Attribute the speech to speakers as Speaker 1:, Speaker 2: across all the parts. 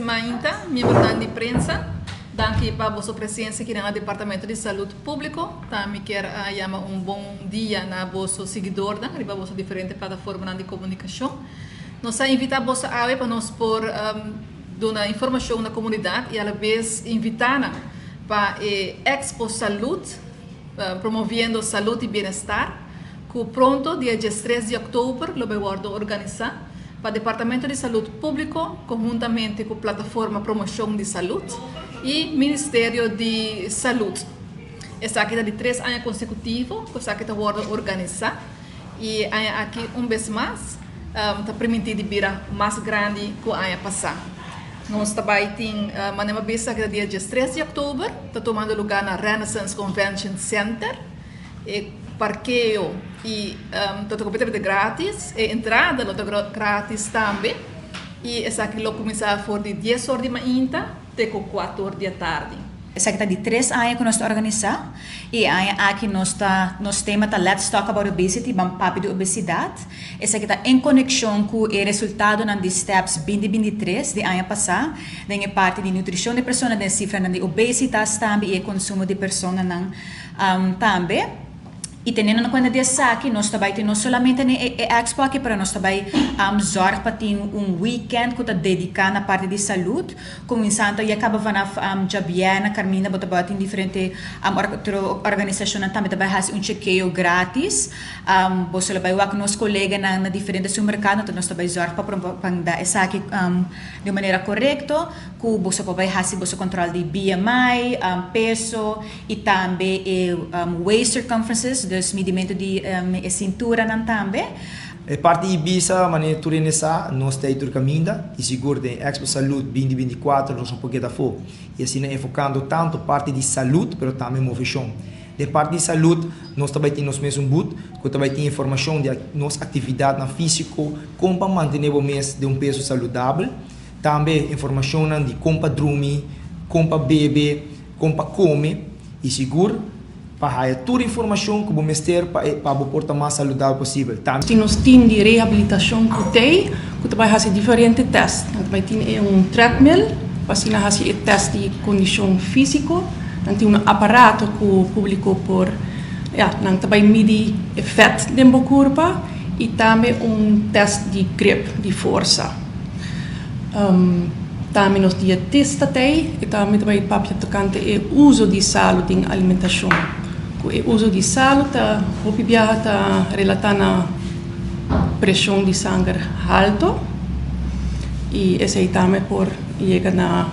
Speaker 1: Mainta, miembronan di prensa, danki pa boso presencia aki na Departamento di Salud Publico. Tambe kier a yama un bon dia na boso siguidornan riba boso diferente plataformanan di comunicacion. Nos a invita boso awe pa nos por duna informacion na comunidad y alabes invita nan pa e Expo Salud, promoviendo salud y bienestar, cu pronto, dia 13 di october, lo bay wordo organisa pa Departamento di Salud Publico conhuntamente cu Plataforma Promocion di Salud y Ministerio di Salud. Esaki ta di 3 aña consecutivo cu esaki ta wordo organisa y aña aki un bes mas ta permiti di bira mas grandi cu aña pasa. Nos tambe tin manera bisa cu dia 3 di october, ta tumando luga na Renaissance Convention Center. E parkeo y ta completamente gratis, e entrada lo ta gratis tambe y esaki lo cuminsa for di 10 or di mainta te 4 or di atardi.
Speaker 2: Esaki ta di 3 aña cu nos ta organisa y aña aki nos ta nos tema ta "Let's Talk About Obesity", ban papia di obesidad. Esaki ta en conexion cu e resultadonan di STEPS 2023 di aña pasa, den e parti di nutricion di persona, di cifra di obesitas tambe y e consumo di personanan tambe. Y teniendo na cuenta di esaki, nos tambe tin no solamente e expo aki, pero nos tambe zorg pa tin un weekend cu ta dedica na parti di salud, cuminsando ya caba vanaf diabierna, Carmina, bo ta tin diferente organisacion tambe tambe haci un chequeo gratis. Bo lo bay wak nos coleganan na diferente supermercado, anto nos tambe zorg pa duna esaki di manera corecto, cu bo por bay haci bo control di BMI, peso y tambe waist circumferences, dus midimento di cinturanan tambe.
Speaker 3: E parti di bisa, manera tur hende sa, nos ta tur caminda, y sigur den Expo Salud 2024 nos no por keda afo. Y asina enfocando tanto parti di salud, pero tambe movecion. Di parti di salud, nos tambe tin nos mes booth, cu tambe tin informacion di nos actividad fisico, con pa mantene bo mes den un peso saludabel, tambe informacion di con pa drumi, con pa bebe, con pa come, y sigur pa tur informacion cu bo mester pa por ta mas saludabel posibel.
Speaker 4: Tambe tin nos team di rehabilitacion cu tin, cu ta bay haci diferente test. Nan tambe tin un treadmill, pa asina haci e test di condicion fisico. Nan tin un aparato cu publico por, ja, nan tambe midi vet den curpa y tambe un test di grip, di forsa. Tambe nos dietista tin y tambe tambe papia tocante e uso di salo den alimentacion. E uso di salo ta hopi biaha ta relata na presion di sanger halto y esey tambe por yega na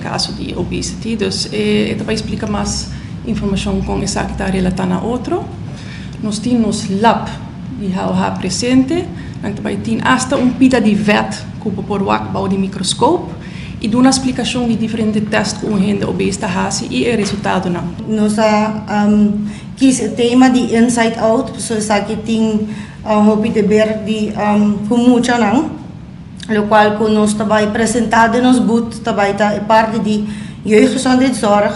Speaker 4: caso di obesity. Dus e ta bay splica mas informacion con esaki ta relata na otro. Nos tin nos lab di HOH presente, nan tambe tin hasta un pida di vet cu por wak bou di microscoop y duna splicacion di diferente test cu un hende obes ta haci y e resultadonan.
Speaker 5: Nos a kies e tema di Inside Out, so esaki tin hopi di haber di cu muchanan, locual cu nos tambe presenta den nos booth, tambe ta parti di jeugdgezondheidszorg,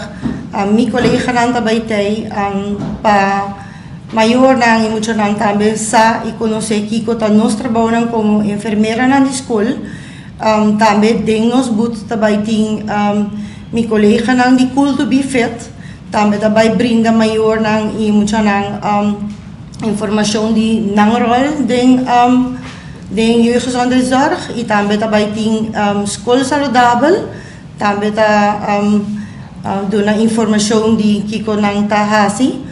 Speaker 5: mi coleganan tambe tin pa mayornan y muchanan tambe sa y conoce kico ta nos trabounan como enfermeranan di scol. Tambe den nos booth tambe tin mi coleganan di Cool to be Fit, tambe tambe brinda mayornan y muchanan informacion di nan rol den jeugdgezondheidszorg y tambe tambe tin scol saludabel, tambe ta duna informacion di kico nan ta hasi.